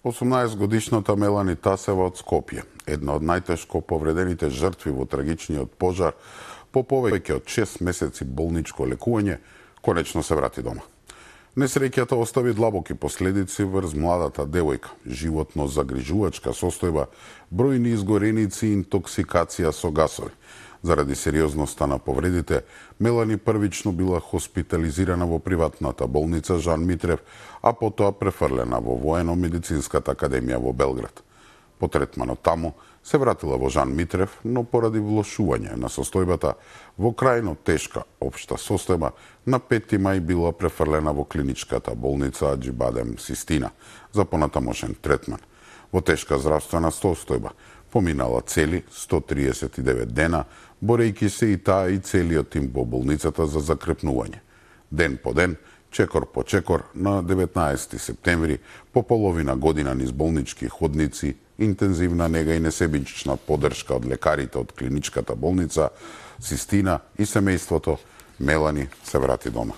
18-годишната Мелани Тасева од Скопје, една од најтешко повредените жртви во трагичниот пожар, по повеќе од 6 месеци болничко лекување, конечно се врати дома. Несреќата остави длабоки последици врз младата девојка, животно загрижувачка состојба, бројни изгореници и интоксикација со гасови. Заради сериозноста на повредите, Мелани првично била хоспитализирана во приватната болница Жан Митрев, а потоа префрлена во Воено-медицинската академија во Белград. По третманот таму се вратила во Жан Митрев, но поради влошување на состојбата во крајно тешка општа состојба, на 5 мај била префрлена во клиничката болница Аџибадем Систина за понатамошен третман. Во тешка здравствена состојба поминала цели 139 дена, борејќи се и таа и целиот тим во болницата за закрепнување. Ден по ден, чекор по чекор, на 19 септември, по половина година низ болнички ходници, интензивна нега и несебична поддршка од лекарите од клиничката болница Систина и семејството, Мелани се врати дома.